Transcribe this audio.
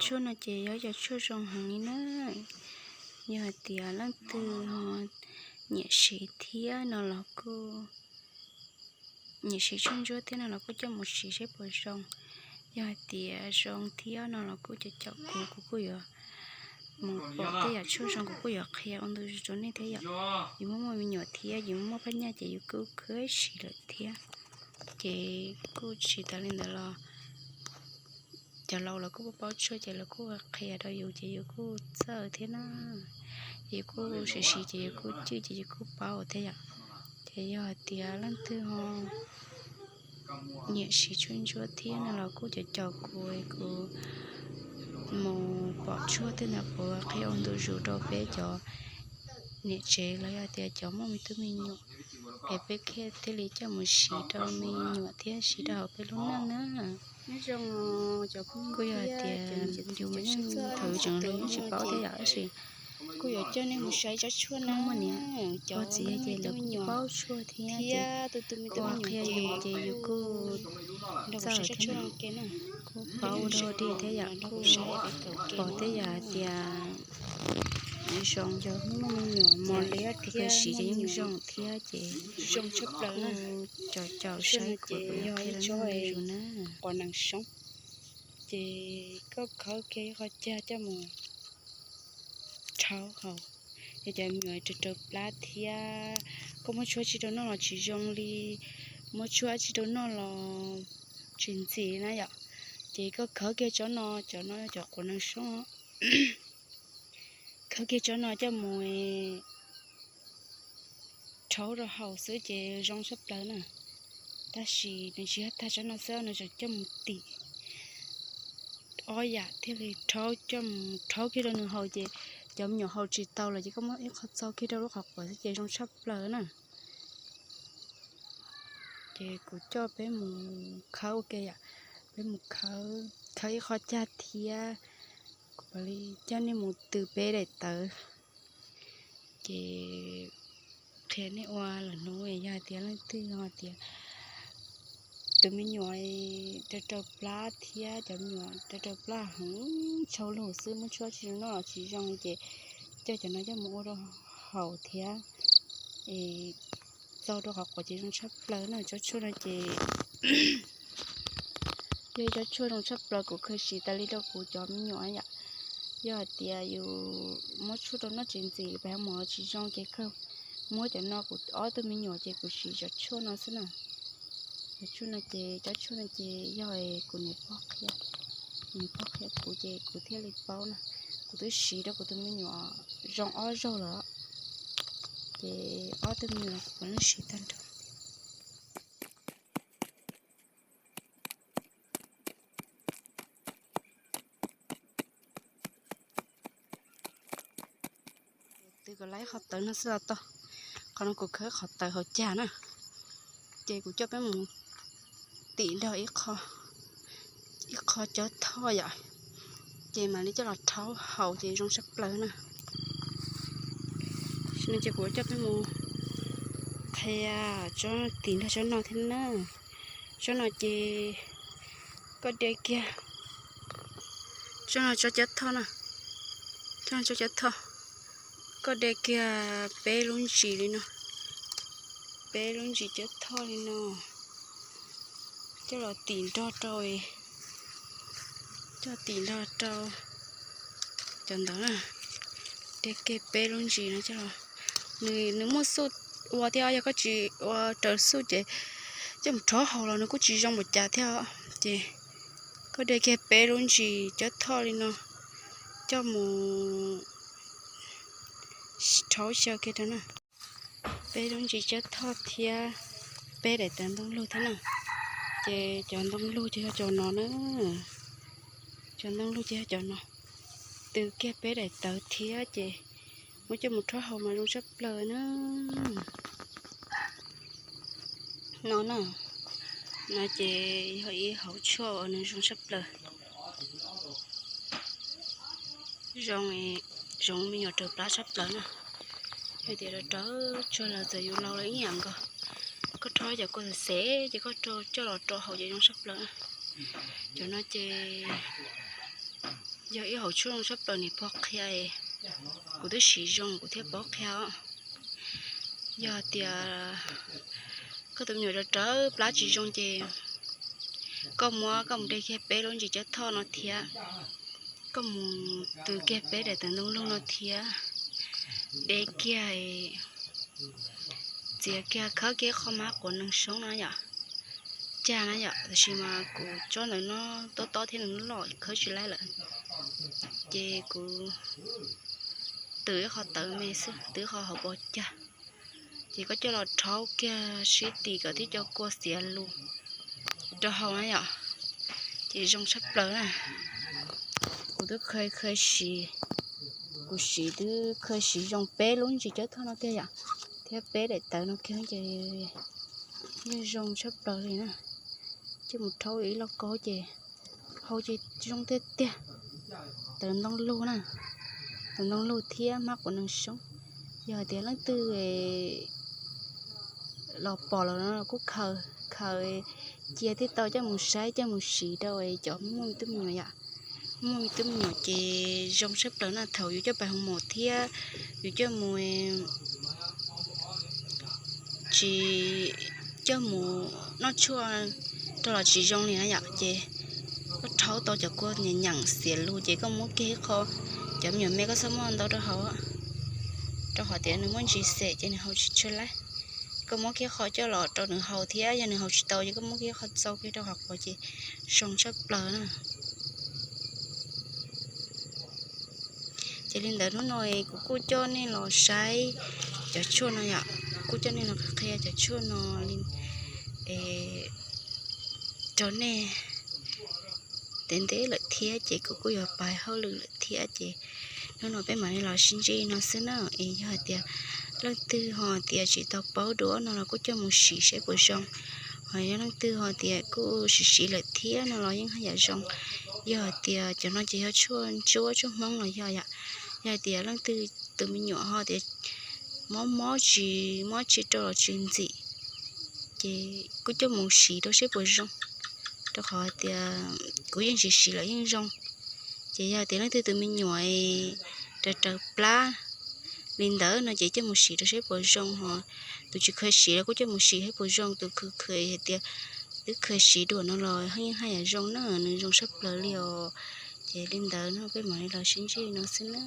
Tshuaj no ces yog cov tshuaj zoo heev li na. Yog hais tias leej twg ho nyiam siv thiab no los kuj, nyiam siv tshuaj ntsuab thiab no los kuj coj mus siv seb puas zoo. Yog hais tias zoo thiab no los kuj caum kuv, kuv kuj yuav mus pom tej yam tshuaj zoo kuv kuj yuav qhia ua ntu zus rau nej thiab yom. Yus muaj muaj me nyuam thiab yus muaj phab nyaj ces yus kuj khwv siv lawm thiab. Ces kuj tsis tas li ntawd los cov laus los kuj paub paub tshuaj ces lawv kuj qhia rau yus ces yus kuj txawj thiab na. Ces yus kuj siv siv ces yus kuj cwj ces yus kuj paub thiab yom. Ces yog hais tias leej twg ho nyiam siv tshuaj ntsuab thiab no los kuj caum caum kuv, kuv mus pom tshuaj tej ntawd kuv qhia ua ntu zus rau peb cov niam tsev los yog tias cov muaj me tub me nyuam, es peb thiaj li coj mus siv rau me nyuam thiab siv rau hauv peb lub neej na. Kuj yog hais tias yus yeej thaum yus tseem hluas yeej tsis paub thiab yom, tab sis kuj yuav coj nej mus saib tsob tshuaj no, muaj niam muaj txiv ces lawv kuj paub tshuaj thiab ces kuj qhia yus ces yus kuj txawj thiab, kuj paub ua dog dig thiab yom, kuj pom tej yam hais tias zoo, cov muaj me nyuam mos li kuv khaws siv ces yeej zoo thiab ces kuj caum caum saib kuv qhia lawv ua ntu zus na. Ces koj khawb kiag ib qho cag coj mus rhaub haus, yog cov me nyuam raug raug plab thiab koj muab tshuaj tsi rau noj los tsis zoo li, muab tshuaj tsi rau noj los tsis ntxim na yom. Ces koj khawb kiag tsob no, cov no yog cov quav neeg soob, khawb kiag tsob no coj mus rhaub rau haus xwb ces zoo tshaj plaws na. Tab sis nws tsis yog tag tsob no xwb, nws tseem coj mus tim ob yam thiaj li rhaub, coj mus rhaub kiag rau nws haus ces cov me nyuam haus tsis tau lawm ces koj muab ib qho txo kiag rau lub qhov quav xwb ces zoo tshaj plaws na. Ces kuv coj peb mus khawb ua ke yom, peb mus khawb, khawb ib qho cag thiab kuv mam li coj nej mus tw peb daim tawv. Ces qhia nej ua lawm hnub, yog hais tias leej twg ho tias tus me nyuam raug raug plab thiab cov me nyuam raug raug plab heev tshau lug xwb, muab tshuaj tsi rau noj los tsis zoo li ces coj cov no coj mus ua rau haus thiab es txo rau qhov quav ces zoo tshaj plaws na. Tsob tshuaj no ces yog ib tsob tshuaj zoo tshaj plaws, kuv khaws siv tas li rau kuv cov me nyuam yom. Yog hais tias yus muab tshuaj rau noj tsis ntxim, pes mos tsis zoo ces khaws muab cov no, kuv ob tug me nyuam ces kuv siv cov tshuaj no xwb na. Cov tshuaj no ces, cov tshuaj no ces yog kuv niam pog qhia, niam pog qhia kuv ces kuv thiaj li paub na. Kuv twb siv rau kuv tus me nyuam zoo ob zaug lawm, ces ob tug me nyuam kuv puav leej siv tag nrho. Tw kom laib qhov tawv no xwb los tau. Qhov no kuv khawb qhov tawv hauv cag na. Ces kuv coj peb mus tim nrog ib qho, ib qho cov thoj yom, ces mam li coj los rhaub haus ces zoo tshaj plaws na. Tam sim no ces kuv coj peb mus qhia tsob tim nrog tsob no thiab na. Tsob no ces koj de kiag, tsob no tsob cov thoj na, tsob no tsob cov thoj, koj de kiag peb lub ntsis li no, peb lub ntsis cov thoj li no, coj los tim nrog rau, coj tim nrog rau cov ntawd na. De kiag peb lub ntsis no coj los, nws, nws muaj xuj ua thiab, yog koj tsis ua raws xuj ces coj mus rhaub haus los nws kuj tsis zoo npaum cas thiab. Ces koj de kiag peb lub ntsis cov thoj li no coj mus rhaub xyaw kiag rau na. Peb lub ntsis cov thoj thiab peb daim tawv ntoo lug thiab na. Ces cov ntoo lug ces yog cov no na. Cov ntoo lug ces yog cov no. Tw kiag peb daim tawv thiab ces muab coj mus rhaub haus mas zoo tshaj plaws na. No na, no ces yog ib hauv tshuaj uas nws zoo tshaj plaws. Zoo, zoo me nyuam raug plab tshaj plaws na. Yog tias raug raug tsuag lawm txawm yus laus lawm ib yam nkaus, koj rhaub cov kua xem xem ces koj coj los rau haus ces zoo tshaj plaws na. Cov no ces Yog ib hauv tshuaj zoo tshaj plaws niam pog qhia, kuv twb siv zoo kuv thiaj paub qhia os. Yog tias koj tus me nyuam rawv rawv plab tsis zoo ces koj muab koj mus de kiag peb lub ntsis cawb thoj no thiab, koj mus tw kiag peb daim tawv ntoo lug no thiab, de kiag, txiav kiag khawb kiag qhov mab quav nees soob na yom, cag na yom, tab sis mas kuv tsob ntawd no tob tob thiab nws loj khawb tsis laib lawm, ces kuv tw ib qho tawv me xwb, tw ib qho hauv pos cag, ces koj coj los rhaub kiag sib tim kom thiab cov kua xiav lus rau hauv na yom, ces zoo tshaj plaws na. Kuv twb kha siv, kuv siv twb kha siv zoo peb lub ntsis cawb thoj no tiag yom, thiab peb daim tawv no kiag ces yeej zoo tshaj plaws li na. Coj mus rhaub ib lauj kaub ces hau ces zoo tiag tiag. Tawv ntoo lug na, tawv ntoo lug thiab mab quav nees soob. Yog hais tias leej twg los pom los no kuj khaws, khaws cia thiaj tau coj mus saib coj mus siv rau cov muaj me tub me nyuam yom. Muaj me tub me nyuam ces zoo tshaj plaws na, thaum yus coj pais hoo maum thiab yus coj mus tsis, coj mus noj tshuaj rau los tsis zoo li na yom, ces koj rhaub tau cov kua nyeem nyeem xiav lus ces koj muab kiag ib qho, cov me nyuam me koj txhob muab ntau rau hauv, rau qhov tias nws muaj ntsis xem ces nws haus tsis tshua laib. Koj muab kiag qho coj los rau nws haus thiab yog nws haus tsis tau ces koj muab kiag qho txau kiag rau hauv quav ces zoo tshaj plaws na. Ces li ntawd hnub no kuv kuj coj nej los saib cov tshuaj no yom, kuj coj nej los qhia cov tshuaj no li rau nej ntev ntev lawm thiab ces kuv kuj yuav pais hauj lwm lawm thiab ces hnub no peb mam li los sib ntsib no xwb na. Es yog hais tias leej twg ho tias tsis tau paub dua no los kuj coj mus siv saib puas zoo, ho yog leej twg ho tias kuj siv siv lawm thiab no los yeej haj yam zoo. Yog hais tias cov no ces yog tshuaj ntsuab tshuaj Hmoob los yog yom. Yog hais tias leej twg tus me nyuam ho tias mob mob tsis mob tsis rau los tsis ntxim, ces kuj coj mus siv rau saib puas zoo, rau qhov hais tias kuv yeej siv siv lawm yeej zoo. Ces yog tias leej twg tus me nyuam raws raws plab li ntawd no ces coj mus siv rau saib puas zoo, ho tus tsis kheev siv los kuj coj mus siv saib puas zoo, tus kheev kheev hais tias twb kheev siv dua no los yeej haj yam zoo na, nws zoo tshaj plaws li os. Ces li ntawd no peb mam li los sib ntsib no xwb na.